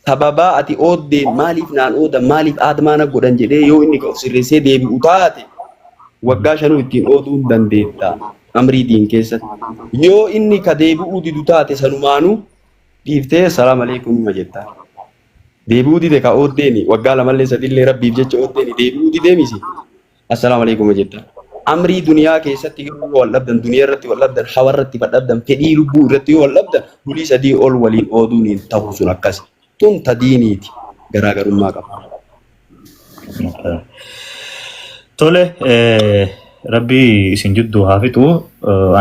Sababaa ati ooddeen maaliif naan oodan maaliif aadmaa na godhan jedhee yoo inni ka of sirreessee deebi'u taate waggaa shanuu ittiin ooduu hin dandeetta amrii diin keessatti. Yoo inni ka deebi'uu didu taate sanumaanuu dhiiftee salaam aleekum hima jettaan. Deebi'uu dide ka ooddeeni waggaa lamallee sadillee rabbiif jecha ooddeeni deebi'uu didee misi. Assalaamu alaikum jettan. Amrii duniyaa keessatti yoo wal dhabdan duniyaa irratti wal dhabdan hawa irratti wal dhabdan fedhii lubbuu irratti yoo wal dhabdan bulii sadii ol waliin ooduun hin ta'u sun akkasi. Tun ta diiniiti garaagarummaa qaba. Tole rabbi isin jidduu haa fixu.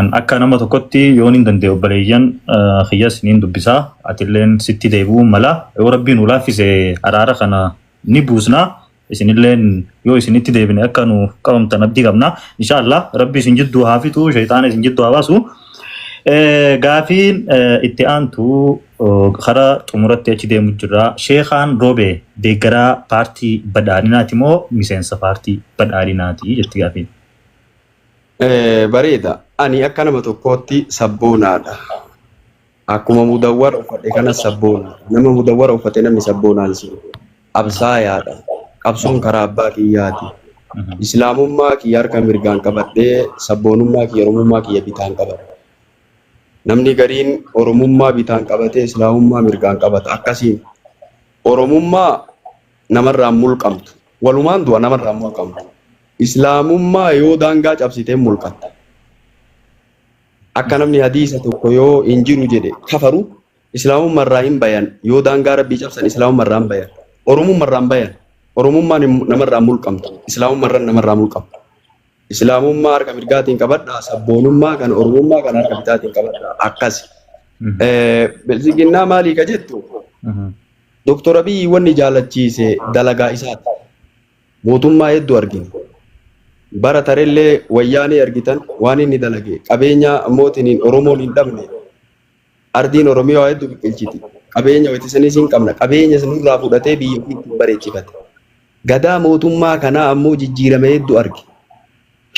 An akka nama tokkotti yoon hin danda'e obboleeyyan kiyyas niin dubbisa. Atilleen sitti deebi'uun mala. Yoo rabbi nu laaffise araara kana ni buusna. Isinilleen yoo isinitti deebine akka nu qabamtan abdii qabna. Inshaallah rabbi isin jidduu haa fixu, shayxaana isin jidduu haa baasu. Gaafiin itti aantu karaa xumuratti achi deemu jirra. Sheekhaan Roobee deeggaraa paartii badhaadhinaati moo miseensa paartii badhaadhinaati jetti gaafiin. Bareeda. Ani akka nama tokkootti sabboonaadha. Akkuma mudawwara uffadhe kana sabboona. Nama mudawwara uffate namni sabboonaan si. Absaayaadha. Qabsoon karaa abbaa kiyyaati. Islaamummaa kiyya harka mirgaan qabadhee sabboonummaa kiyya Oromummaa kiyya bitaan qabadha. Namni gariin Oromummaa bitaan qabatee Islaamummaa mirgaan qabata. Akkasiin Oromummaa namarraan mulqamtu. Walumaan du'a namarraan mulqamtu. Islaamummaa yoo daangaa cabsitee mulqatta. Akka namni hadiisa tokko yoo hin jiru jedhe kafaru islaamumma irraa hin bayan yoo daangaa rabbii cabsan islaamumma irraa hin bayan oromumma irraa hin bayan oromummaan namarraa mulqamtu islaamumma irra namarraa mulqamtu islaamummaa harka mirgaatiin qabadhaa sabboonummaa kan oromummaa kan harka bitaatiin qabadhaa akkasi. Biltsiginnaa maalii ka jettu Doktor Abiyyi wanni jaalachiise dalagaa isaati. Mootummaa hedduu argine. Bara tarellee wayyaanee argitan waan inni dalage qabeenya mootiniin Oromoon hin dhabne ardiin Oromiyaa hedduu biqilchiti. Qabeenya wayitisanis hin qabna. Qabeenya nurraa fudhatee biyya ofii ittiin bareechifate. Gadaa mootummaa kanaa ammoo jijjiirame hedduu arge.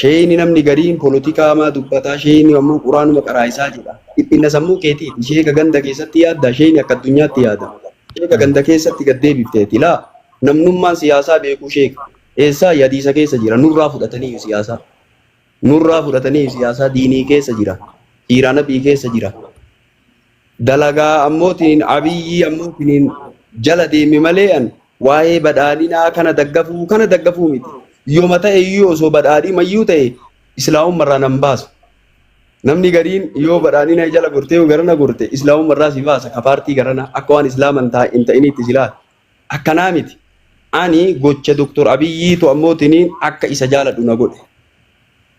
Sheeyni namni gariin polotikaa maa dubbataa sheeyni ammoo quraanuma qaraa'isaa jedha. Dhiphinna sammuu keetiiti. Sheeka ganda keessatti yaadda sheeyni akka addunyaatti yaada. Sheeka ganda keessatti gad deebifteeti. Laa namnummaan siyaasaa beekuu sheeka. Eessaa hadiisa keessa jira. Nurraa fudhatanii siyaasaa. Nurraa fudhatanii siyaasaa diinii keessa jira. Siiraa nabii keessa jira. Dalagaa ammootiin Abiyyii ammootiin jala deeme malee an waa'ee badhaadhinaa kana daggafuu kana daggafuu miti. Yooma ta'e iyyuu osoo badhaadhimayyuu ta'e islaamummarraa nan baasu. Namni gariin yoo badhaadhina jala gortee yoo garana gorte islaamummarraa si baasa ka paartii garana akka waan islaama hin ta'iniitti si laata. Akkanaa miti. Ani gocha Doktor Abiyyiitu ammootiniin akka isa jaaladhu na godhe.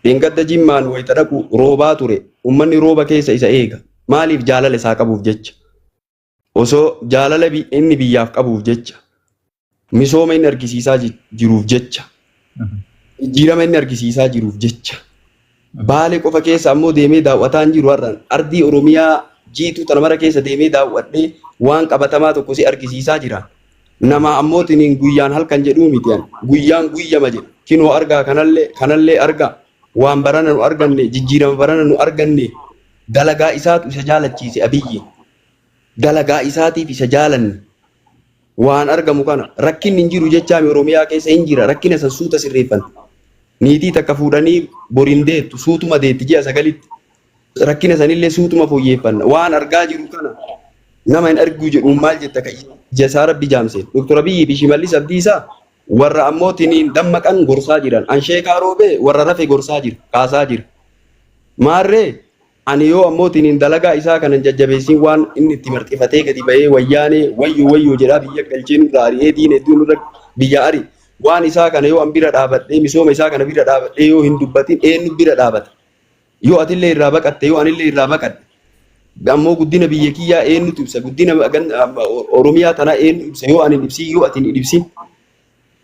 Dheengadda Jimmaan wayita dhaqu roobaa ture. Ummanni rooba keessa isa eega. Maaliif jaalala isaa qabuuf jecha. Osoo jaalala inni biyyaaf qabuuf jecha. Misooma inni argisiisaa jiruuf jecha. Jijjiirama inni argisiisaa jiruuf jecha. Baale qofa keessa ammoo deemee daawwataa hin jiru har'aan. Ardii Oromiyaa jiituu tana mara keessa deemee daawwadhee waan qabatamaa tokko si argisiisaa jira. Nama ammootiniin guyyaan halkan jedhuu miti ani. Guyyaan guyyama jedhu. Kinoo argaa kanallee kanallee argaa. Waan barana nu arganne jijjiirama barana nu arganne dalagaa isaatu isa jaalachiise Abiyyi. Dalagaa isaatiif isa jaalanne. Waan argamu kana rakkinni hin jiru jechaami Oromiyaa keessa hin jira rakkina san suuta sirreeffanna. Niitii takka fuudhanii boriin deettu suutuma deetti ji'a sagalitti. Rakkina sanillee suutuma fooyyeeffanna. Waan argaa jiru kana nama hin argu jedhuun maal jetta ka ija isaa rabbi jaamse. Doktor Abiyyi fi Shimallis Abdiisaa warra ammoo tiniin dammaqan gorsaa jiran. An Sheekaa Roobee warra rafe gorsaa jira kaasaa jira. Maarree ani yoo ammoo tiniin dalagaa isaa kanan jajjabeessin waan inni itti marxifatee gadi ba'ee wayyaanee wayyoo wayyoo jedhaa biyya galchee nurra ari'ee diina hedduu nurra biyya ari. Waan isaa kana yoo an bira dhaabadhee misooma isaa kana bira dhaabadhee yoo hin dubbatin eenyu bira dhaabata. Yoo atillee irraa baqatte yoo anillee irraa baqadhe ammoo guddina biyya kiyyaa eenyutu ibsa guddina Oromiyaa tanaa eenyu ibsa yoo ani hin ibsin yoo ati hin ibsin.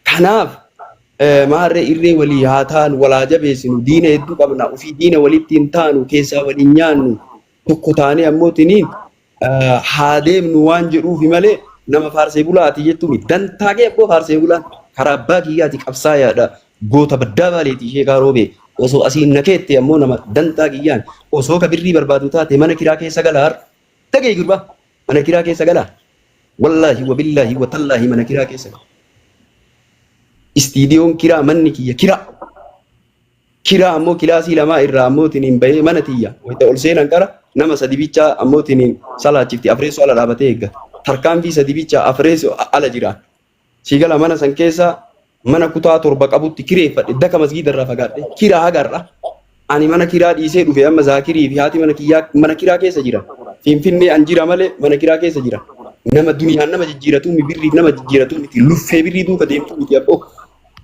Kanaaf maarree irree walii haa taanu walaa jabeessinu diina hedduu qabna ofii diina walitti hin taanu keessaa waliin nyaannu tokko taanee ammoo tiniin haa deemnu waan jedhuufi malee nama faarsee bulaa ati jettu miti. Dantaa kee abboo faarsee bulaan karaa abbaa kiyyaati qabsaayaadha. Goota baddaa baaleeti ishee karoobee osoo asiin na keette ammoo nama dantaa kiyyaan osoo ka birrii barbaadu taate mana kiraa keessa galaa har'a. Dhaga'i gurbaa mana kiraa keessa galaa. Wallaahi wabillaahi watallaahi mana kiraa keessa gala. Istiidiyoon kiraa manni kiyya kiraa. Kiraa ammoo kilaasii lamaa irraa ammootiin bahee mana tiyya. Wayita ol seenan qara nama sadi bichaa ammootiin salaachifti afreessoo ala dhaabatee eeggata. Tarkaanfii sadi bichaa afreessoo ala jiraan. Sii gala mana san keessa mana kutaa 7 qabutti kireeffadhe daka masgiida irraa fagaadhe kiraa haga har'a. Ani mana kiraa dhiisee dhufe amma Zaakirii fi haati mana kiyyaa mana kiraa keessa jira. Finfinnee an jira malee mana kiraa keessa jira. Nama duniyaan nama jijjiiratuu mi birriif nama jijjiiratuu miti luffee birrii duuka deemtuu miti abboo.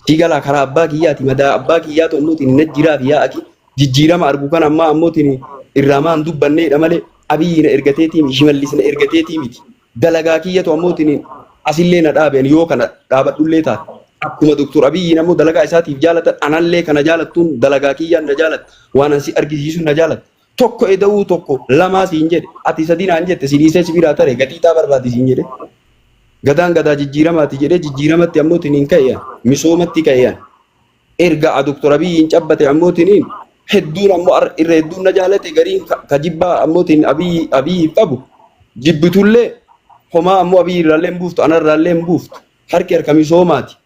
Sii galaa karaa abbaa kiyyaati madaa abbaa kiyyaatu ammootiin na jiraa fi yaa aki jijjiirama argu kana ammaa ammootiin irraa maan dubbanneedha malee Abiyyi na ergateetii miti Shimallis na ergateetii miti. Dalagaa kiyyatu ammootiin asillee na dhaabe ani yoo kana dhaabadhullee taate. Akkuma Doktor Abiyyiin ammoo dalagaa isaatiif jaalatan anallee kana jaalattuun dalagaa kiyyaan na jaalatta. Waan an si argisiisuun na jaalatta. Tokko eda'uu tokko lamaa siin jedhe ati sadii naan jette si dhiisee si biraa tare gatii taa barbaadi siin jedhe. Gadaan gadaa jijjiiramaati jedhee jijjiiramatti ammootiin hin ka'e misoomatti ka'e. Erga a Doktor Abiyyiin cabbate ammootiin hedduun ammoo irra hedduun na jaalate gariin ka jibbaa ammootiin Abiyyiif qabu jibbitullee homaa ammoo Abiyyi irraallee hin buuftu anarraallee hin buuftu. Harki harka misoomaati.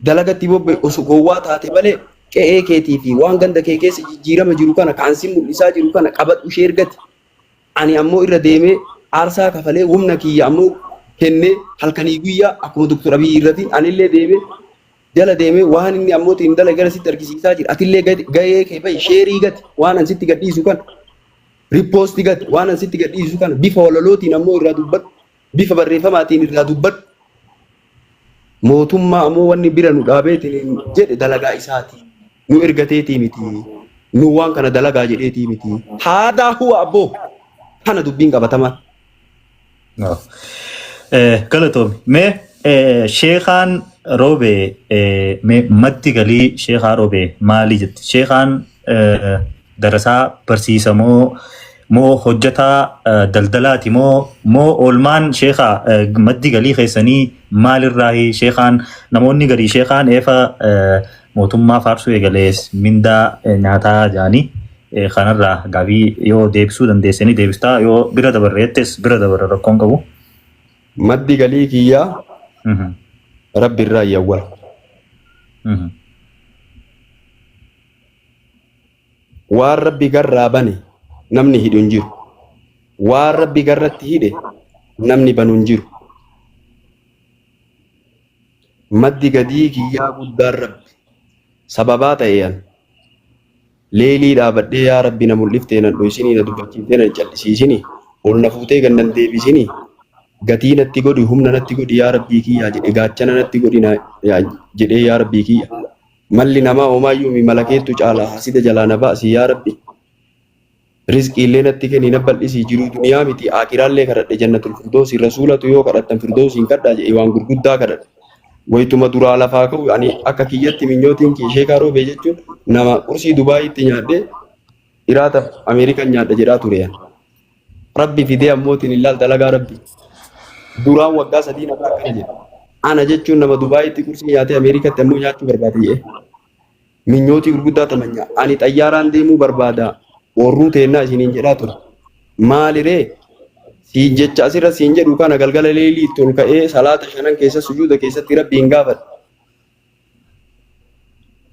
Dalagatti bobbe osoo gowwaa taate malee qe'ee keetii fi waan ganda kee keessa jijjiirama jiru kana kan si mul'isaa jiru kana qabadhu ishee ergati. Ani ammoo irra deemee aarsaa kafalee humna kiyya ammoo kennee halkanii guyyaa akkuma Doktor Abiyyi irratti anillee deemee jala deemee waan inni ammoo ittiin dalage gara sitti argisiisaa jira. Atillee gahee kee bahi sheerii gati waan an sitti gadhiisu kana rippoosti gati waan an sitti gadhiisu kana bifa walalootiin ammoo irraa dubbadhu bifa barreeffamaatiin irraa dubbadhu. Mootummaa ammoo wanni bira nu dhaabeetiin jedhe dalagaa isaati. Nu ergateetii miti. Nu waan kana dalagaa jedheetii miti. Haadaa huwa abboo. Kana dubbiin qabatamaan. Galatoomi. Mee sheekaan roobee mee maddi galii sheekaa roobee maali jette? Sheekaan darasaa barsiisa moo moo hojjetaa daldalaati moo moo oolmaan sheekaa maddi galii keessanii maalirraahi sheekaan namoonni garii sheekaan eefa mootummaa faarsuu eegalees mindaa nyaataa jaanii kanarraa gaafii yoo deebisuu dandeesse ni deebistaa yoo bira dabarre jettes bira dabarra rakkoon qabu. Maddi galii kiyyaa Rabbi irraa yawwala. Waan Rabbi garraa bane namni hidhu hin jiru. Waan Rabbi garratti hidhe namni banu hin jiru. Maddi gadii kiyyaa guddaan Rabbi. Sababaa ta'e an. Leeylii dhaabadhee yaa Rabbi na mul'iftee nan dhoysinii na dubbachiiftee nan callisiisinii ol na fuutee gad nan deebisinii gatii natti godhi humna natti godhi yaa Rabbii kiyyaa jedhe gaachana natti godhi na jedhee yaa Rabbii kiyya malli namaa homaayyuu mi mala keettu caala hasida jalaa na baasi yaa Rabbi rizqiillee natti kenni na bal'isii jiruu duniyaa miti aakiraallee kadhadhe jannatul firdoosi rasuulatu yoo kadhattan firdoosiin kadhaa jedhe waan gurguddaa kadhadhe Wayituma duraa lafaa ka'u ani akka kiyyatti minyootiin kiyya sheekaa roobee jechuun nama qursii Dubaayitti nyaadhee iraata Ameerikaan nyaadha jedhaa ture. ani. Rabbi fidee ammootiin ilaal dalagaa rabbi. Duraan waggaa 3 namaa akkana jedhe. Ana jechuun nama Dubaayitti qursii nyaatee Ameerikaatti ammoo nyaachuu barbaade jedhee. Minyootii gurguddaa tamanya. Ani xayyaaraan deemuu barbaada. Oorruu teennaa isiniin jedhaa ture. Maaliree? Siin jecha asirra siin jedhu kana galgala leelii itti ol ka'ee salaata shanan keessa sujuuda keessatti rabbiin gaafadha.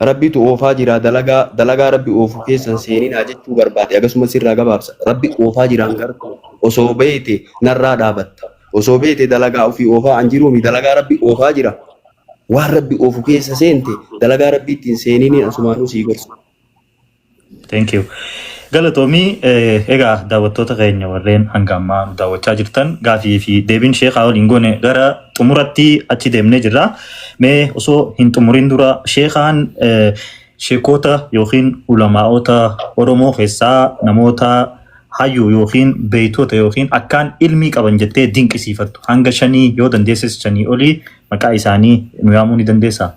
Rabbitu oofaa jira dalagaa dalagaa rabbi oofu keessan seeninaa jechuu barbaade akkasuma sirraa gabaabsa. Rabbi oofaa jiraan gartuu osoo beeyte narraa dhaabatta. Osoo beeyte dalagaa ofii oofaa an jiruumi dalagaa rabbi oofaa jira. Waan rabbi oofu keessa seente dalagaa rabbii ittiin seeninii asumaanuu sii gorsa. Thank you. Galatoomii egaa daawwattoota keenya warreen hanga ammaa nu daawwachaa jirtan gaafii fi deebiin sheekaa waliin goone gara xumuratti achi deemnee jirra. Mee osoo hin xumurin dura sheekaan sheekota yookiin ulamaa'ota Oromoo keessaa namoota hayyuu yookiin beeytoota yookiin akkaan ilmii qaban jettee dinqisiifattu hanga shanii yoo dandeesses shanii olii maqaa isaanii nu yaamuu ni dandeessaa?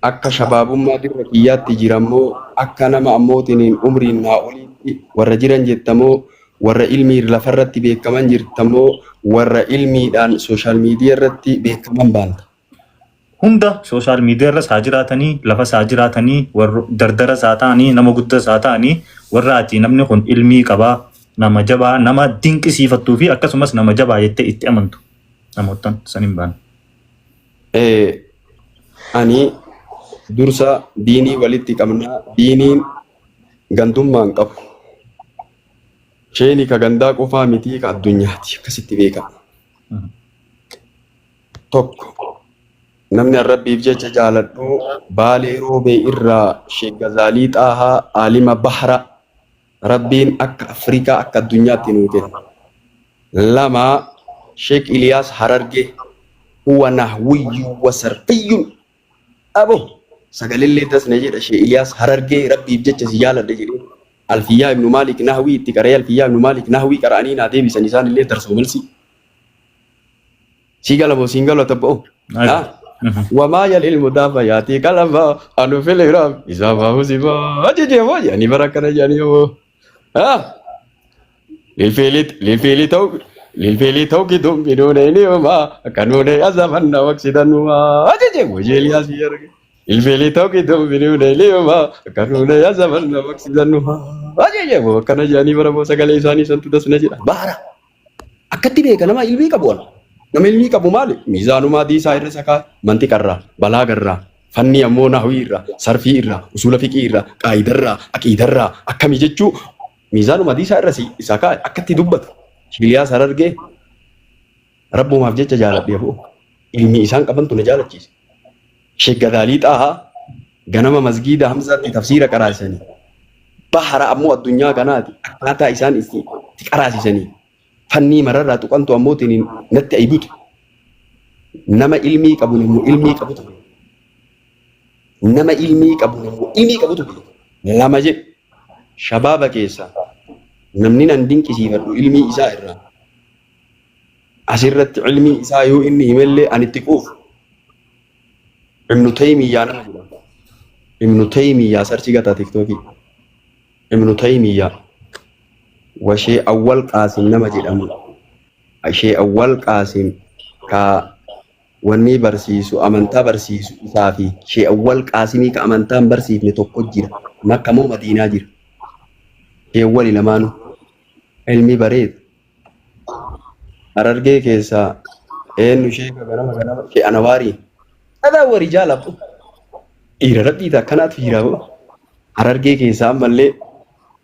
Akka shabaabummaa dirra kiyyaatti jirammoo akka nama ammootiin umriin naa oliitti warra jiran jettamoo warra ilmii lafarratti beekaman jirtamoo warra ilmiidhaan sooshaal miidiyaa irratti beekaman baanta. Hunda sooshaal miidiyaa irras haa jiraatanii lafas haa jiraatanii warra dardaras haa ta'anii nama guddas haa ta'anii warra ati namni kun ilmii qabaa Nama jabaa nama dinqisiifattuu fi akkasumas nama jabaa jettee itti amantu namoottan san hin baane. Ani dursa diinii walitti qabna. Diiniin gandummaa hin qabu. Sheeni ka gandaa qofaa mitii ka addunyaati akkasitti beekama. Tokko namni an Rabbiif jecha jaaladhu Baalee Roobee irraa Sheek Gazaalii Xaahaa Aalima Bahra Rabbiin akka Afrikaa akka addunyaatti nuu kenne. 2 Sheek Iliyaas Harargee huwa nahwiyyun wa sarfiyyun abo sagalellee das na jedha Sheek Iliyaas Harargee Rabbiif jecha si jaaladha jedhee Alfiyyaa ibnu Maalik nahwii itti qara'ee Alfiyyaa ibnu Maalik nahwii qara'anii naa deebisan isaan illee darsoo malsii. Sii gala moo siin galu tabba'u? Wamaa yal ilmu daafa yaatii qalama anu fil iraam isaa baahu sifa ajajee moo jedhanii bara akkana jedhanii moo. Lilfiilii ta'u lilfiilii ta'u kiduun biduun eenyumaa kanuunee azamanna waqsidanumaa ajajee moo jeeliyaa si arge. Lilfiilii ta'u kiduun biduun eenyumaa kanuunee azamanna waqsidanumaa ajajee moo akkana jedhanii bara moo sagalee isaanii santu dasna jedha. Baara. Akkatti beeka nama ilmii qabu ana. Nama ilmii qabu maali? Miizaanumaa diisaa irra isa kaa'e mantiqa irraa, balaaga irraa, fannii ammoo nahwii irraa, sarfii irraa, usuula fiqii irraa, qaayida irraa, aqiida irraa akkami jechuu miizaanuma diisaa irra isa kaa'e akkatti dubbatu. Shiliyaas Harargee Rabbumaaf jecha jaaladhe aboo. Ilmii isaan qabantu na jaalachiise. Sheek Gadaalii Xaahaa ganama masgiida Hamzaatti tafsiira qaraasisanii. Bahara ammoo addunyaa kanaati akkaataa isaan itti qaraasisanii fannii mararraa tuqantu ammoo tiniin natti ayibutu. Nama ilmii qabu namu ilmii qabutu beeka. Nama ilmii qabu namu ilmii qabutu beeka. Lama jedhe shabaaba keessaa namni nan dinqisiifadhu ilmii isaa irraa asirratti ilmii isaa yoo inni himellee ani itti quufu. Ibnu Taymiyyaa nama jedhama. Ibnu Taymiyyaa sarchi gataa tiktookii. Ibnu Taymiyyaa washee Awwal Qaasim nama jedhamu. Ishee Awwal Qaasim ka wanni barsiisu amantaa barsiisu isaa fi shee Awwal Qaasimii ka amantaa hin barsiifne tokko jira. Makka moo Madiinaa jira. Shee Awwali lamaanuu ilmi bareedu. Harargee keessaa eenyu sheeka ganama ganama shee Anawaarii. Adaa wari jaalabbu. Dhiira rabbii akkanaatu jira boo. Harargee keessaa ammallee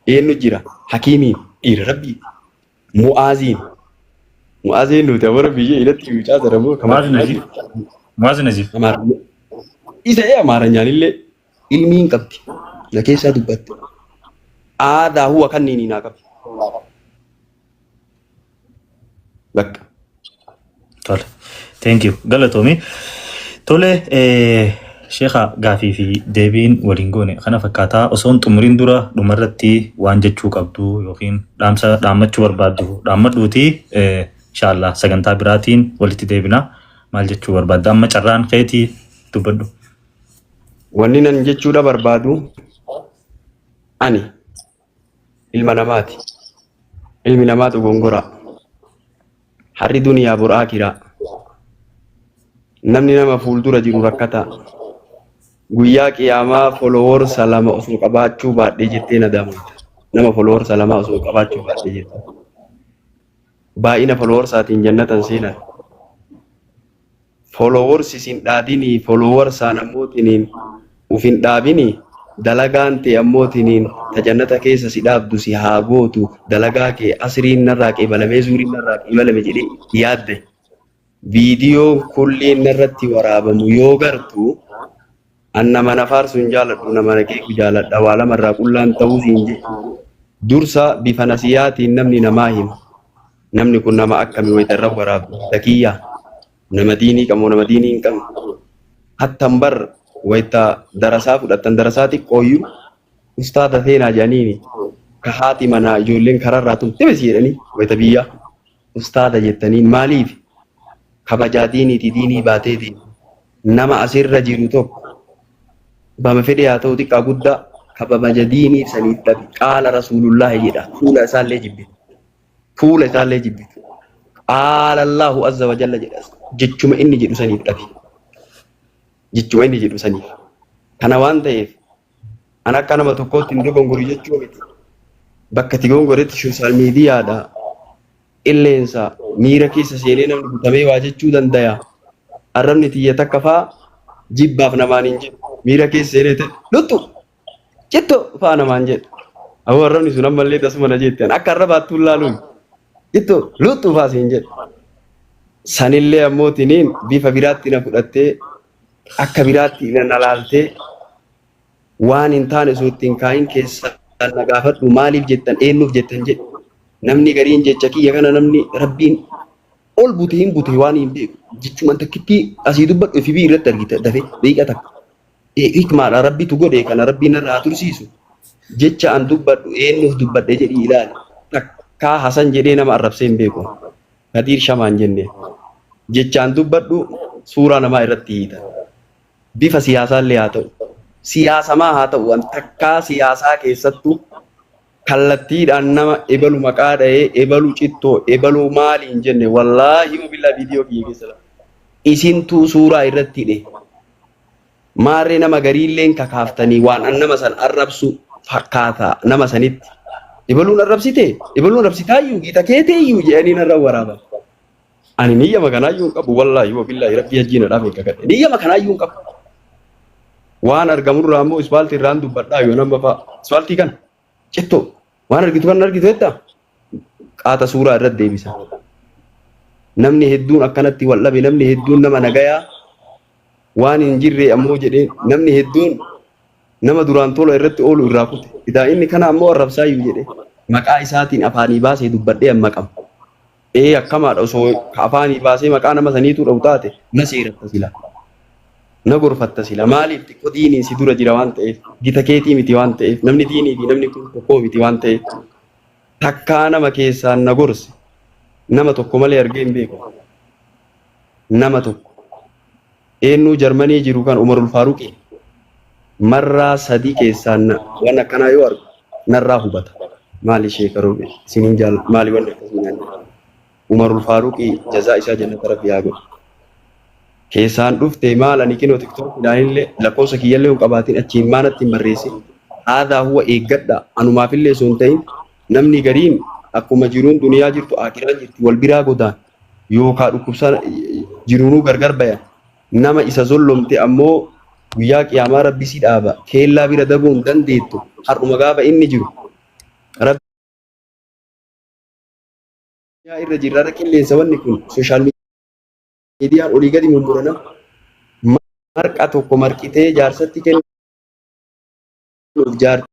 eenyu jira? Hakiimiin dhiira rabbii. Mu'aaziin. Mu'aaziin nuti amara biyya ilatti mucaa sana moo Mu'aaz Naziif. Mu'aaz Naziif. Isa ee amaaranyaan illee ilmii hin qabdi. Na keessaa dubbatte. Aadaa huwa kanniin naa qabdi. Bakka. Tole. Thank you. Galatoomi. Tole, sheekha gaafii fi deebiin waliin goone kana fakkaataa osoo hin xumuriin dura dhumarratti waan jechuu qabdu yookiin dhaamsa dhaammachuu barbaaddu dhaammadhuuti inshallah sagantaa biraatiin walitti deebina. Maal jechuu barbaadda? Amma carraan keetii dubbadhu. Wanni nan jechuudha barbaadu ani ilma namaati. Ilmi namaa dogongoraa. Har'i duniyaa bor aakiraa. Namni nama fuuldura jiru rakkataa. Guyyaa qiyaamaa foloworsa lama osoo qabaachuu baadhee jettee nadaamoyta. Nama foloworsa lama osoo qabaachuu baadhee jette. Baay'ina foloworsaatiin jannatan seenan. Followers isin dhaabinii followersaan ammootiniin uf hin dhaabini dalagaan tee ammootiniin ta jannata keessa si dhaabdu si haa gootu dalagaa kee asriin narraa qeebalamee zuuriin narraa qeebalame jedhee itti yaadde viidiyoon kulliin narratti waraabamu yoo gartu an nama na faarsu hin jaaladhu nama na qeequ jaaladha waa lamarraa qullaan ta'uu siin jedhe dursa bifa nasiyaatiin namni namaa hima namni kun nama akkami wayita irra waraabdu takiyyaa Nama diinii qabu nama diinii hin qabne. Hattan bar wayta darasaa fudhattan darasaa xiqqooyyuu ustaada seenaa jedhaniini ka haati manaa ijoolleen kararraa tumte besi jedhanii wayta biyyaa ustaada jettaniin maaliif kabajaa diiniiti diinii baateeti nama asirra jiru tokko bama fedhe haa ta'u xiqqaa guddaa kabaja diiniif saniif dhabi qaala rasuulullaahi jedha fuula isaallee jibbe Fuula isaallee jibbitu. Qaala Allaahu azza wa jalla jedha. Jechuma inni jedhu saniif dhabi. Jechuma inni jedhu saniif. Kana waan ta'eef an akka nama tokkootti hin dogongoru jechuu miti. Bakka itti gongoretti social miidiyaadha. Qilleensa miira keessa seenee namni butamee waa jechuu dandaya. Arrabni tiyya takka faa jibbaaf namaan hin jedhu. Miira keessa seenee ta'e luxxu citto faa namaan jedhu. Aboo arrabni sun ammallee tasuma na jette. Akka arrabaattuu laaluun citto luxxu faa siin jedhu. Sanillee ammoo tiniin bifa biraatti na fudhattee akka biraatti na laaltee waan hin taane osoo itti hin kaa'in keessaan na gaafadhu maaliif jettan eenyuuf jettan jedhe. Namni gariin jecha kiyya kana namni rabbiin ol bute hin bute waan hin beeku. Jechumaan takkittii asii dubbadhu FB irratti argita dafee daqiiqa takka. Hikmaadha rabbitu godhe kana rabbiin narraa haa tursiisu. Jecha an dubbadhu eenyuuf dubbadhe jedhii ilaali. Takkaa Hasan jedhee nama arrabsee hin beeku. Kadiir Shamaan jenne. Jechaan dubbadhu suuraa namaa irratti hiita. Bifa siyaasaallee haa ta'u. Siyaasamaa haa ta'u an takkaa siyaasaa keessattuu kallattiidhaan nama ebalu maqaa dha'ee ebalu cittoo ebalu maali hin jenne wallaahi mobillaa viidiyoo kiyya keessa lafa. Isintuu suuraa irratti hidhe. Maarree nama gariilleen kakaaftanii waan an nama san arrabsu fakkaata nama sanitti. Ebaluun arrabsite ebaluun arrabsitaayyuu gita keeteeyyuu jedhanii narra waraaban. Ani niyyama kanaayyuu hin qabu wallaahi wabillaahi rabbii hajjii na dhaabee kakadhe. Niyyama kanaayyuu hin qabu. Waan argamurraa immoo ispaaltii irraan dubbadhaa yoo nama fa'a. Ispaaltii kana cittoo waan argitu kan argitu jettaa qaata suuraa irratti deebisa. Namni hedduun akkanatti wal dhabe namni hedduun nama nagayaa waan hin jirre ammoo jedhee namni hedduun nama duraan tola irratti oolu irraa kute. Idaa inni kana ammoo arrabsaayyuu jedhe maqaa isaatiin afaanii baasee dubbadhee amma qaba. Ee akkamaadha osoo ka afaanii baasee maqaa nama saniituu dha'u taate na seeratta sila. Na gorfatta sila. Maaliif xiqqoo diiniin si dura jira waan ta'eef gita keetii miti waan ta'eef namni diinii fi namni kun tokkoo miti waan ta'eef takkaa nama keessaan na gorse nama tokko malee argee hin beeku. Nama tokko. Eennuu Jarmanii jiru kan Umarul Faaruqii marraa sadii keessaan na waan akkanaa yoo argu narraa hubata. Maali sheeka roobe isiniin jaal maali wanni akkasii naan jedhu. Umarul Faaruqii jazaa isaa jannata rabbi haa godhu. Keessaan dhufte maal ani kinoo tiktookidhaan illee lakkoofsa kiyyallee hin qabaatin achiin maanatti hin barreessin. Haadaa huwa eeggadha anumaafillee osoo hin ta'in namni gariin akkuma jiruun duniyaa jirtu akiraan jirti wal biraa godaan. yookaa dhukkubsa jiruunuu gargar bayan nama isa zollomte ammoo guyyaa qiyaamaa rabbi si dhaaba keellaa bira dabuu hin dandeettu har'uma gaafa inni jiru rabbi irra jirra irra qilleensa wanni kun sooshaal miidiyaan olii gadi mummurana marqa tokko marqitee jaarsatti kennuuf jaartii.